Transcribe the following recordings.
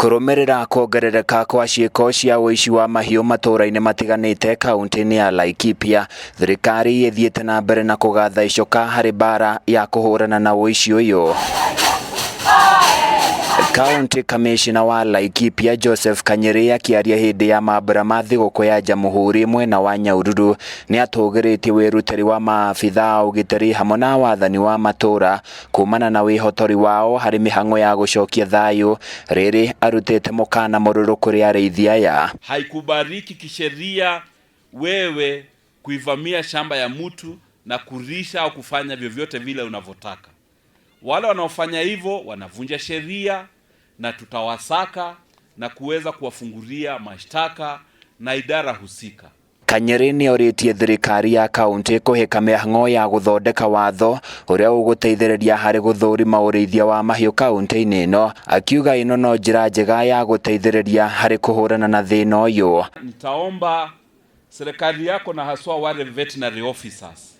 Kũrũmĩrĩra kuongerereka kwa ciĩko cia ũici wa mahiũ matũũra-inĩ matiganĩte kaunti-inĩ ya Laikipia, thirikari ĩthiĩte na mbere na kũgatha icoka harĩ mbara ya kũhũrana na ũici ũyũ. County Commissioner wa Laikipia Joseph Kanyiri akĩaria hĩndĩ ya mambura ma thigũkũ ya Jamhuri mwena wa Nyahururu nĩatũgĩrĩtie wĩrutĩri wa maabitha a ũgitĩri hamwe na wathani wa matũũra kumana na wĩhotori wao harĩ mĩhang'o ya gũcokia thayũ rĩrĩ arutĩte mũkana mũrũrũ kũrĩ arĩithi aya. Haikubariki kisheria wewe kuivamia shamba ya mtu na kurisha au kufanya vyovyote vile unavyotaka. Wale wanaofanya hivyo wanavunja sheria na tutawasaka na kuweza kuwafungulia mashtaka na idara husika. Kanyeri nĩorĩtie thirikari ya kaunti kũhĩka mĩhang'o ya gũthondeka watho ũrĩa ũgũteithĩrĩria harĩ gũthũrima ũrĩithia wa mahiũ kaunti-inĩ ĩno, akiuga ĩno no njĩra njega ya gũteithĩrĩria harĩ kũhũrana na thĩna ũyũ. Nitaomba serikali yako na haswa wale veterinary officers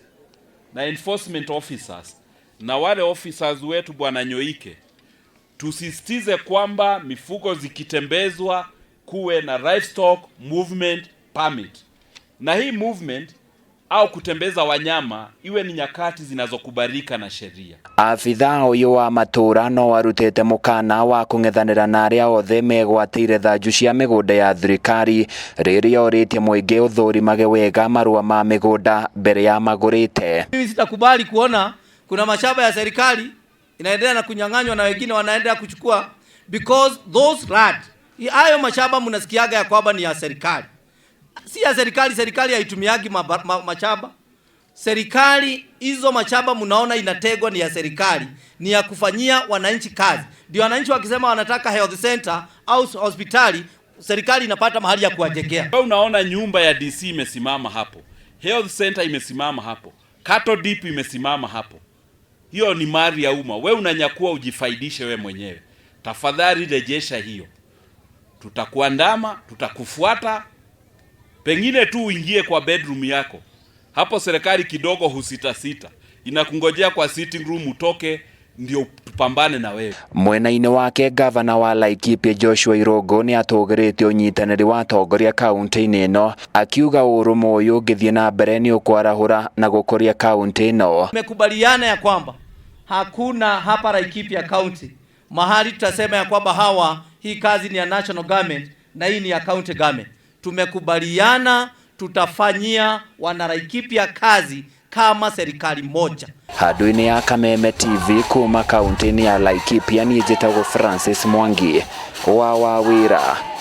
na enforcement officers na wale officers wetu bwana Nyoike, tusisitize kwamba mifugo zikitembezwa kuwe na livestock movement permit, na hii movement au kutembeza wanyama iwe ni nyakati zinazokubalika na sheria. Abithaa ũyũ wa matũũra no arutĩte mũkana wa kũng'ethanĩra na arĩa othe megwatĩire thanju cia mĩgũnda ya thirikari rĩrĩa orĩtie mũingĩ ũthũrimage wega marũa ma mĩgũnda mbere ya magũrĩte. Mimi sitakubali kuona kuna mashamba ya serikali inaendelea na kunyang'anywa na wengine wanaendelea kuchukua because those land, hayo mashamba mnasikiaga ya kwamba ni ya serikali, si ya serikali. Serikali haitumiagi mashamba. Serikali hizo mashamba mnaona inategwa ni ya serikali, ni ya kufanyia wananchi kazi. Ndio wananchi wakisema wanataka health center au hospitali, serikali inapata mahali ya kuwajengea. Wewe unaona nyumba ya DC imesimama hapo, health center imesimama hapo, cattle dip imesimama hapo. Hiyo ni mali ya umma. Wewe unanyakua ujifaidishe we mwenyewe. Tafadhali rejesha hiyo, tutakuandama, tutakufuata, pengine tu uingie kwa bedroom yako. Hapo serikali kidogo husitasita, inakungojea kwa sitting room utoke ndio tupambane na wewe. Mwena-inĩ wake gavana wa Laikipia Joshua Irũngũ nĩ atũgĩrĩtie ũnyitanĩri wa atongoria kaunti-inĩ ĩno akiuga ũrũmwe ũyũ ũngĩthiĩ na mbere nĩ ũkwarahũra na gũkũria kaunti ĩno. Tumekubaliana ya kwamba hakuna hapa Laikipia County mahali tutasema ya kwamba hawa hii kazi ni ya national government na hii ni ya county government. Tumekubaliana tutafanyia wana Laikipia kazi kama serikali moja. Handũ-inĩ ya Kameme TV kuma kaunti-inĩ ya Laikipia niĩ njĩtagwo Francis Mwangi wa Wawira.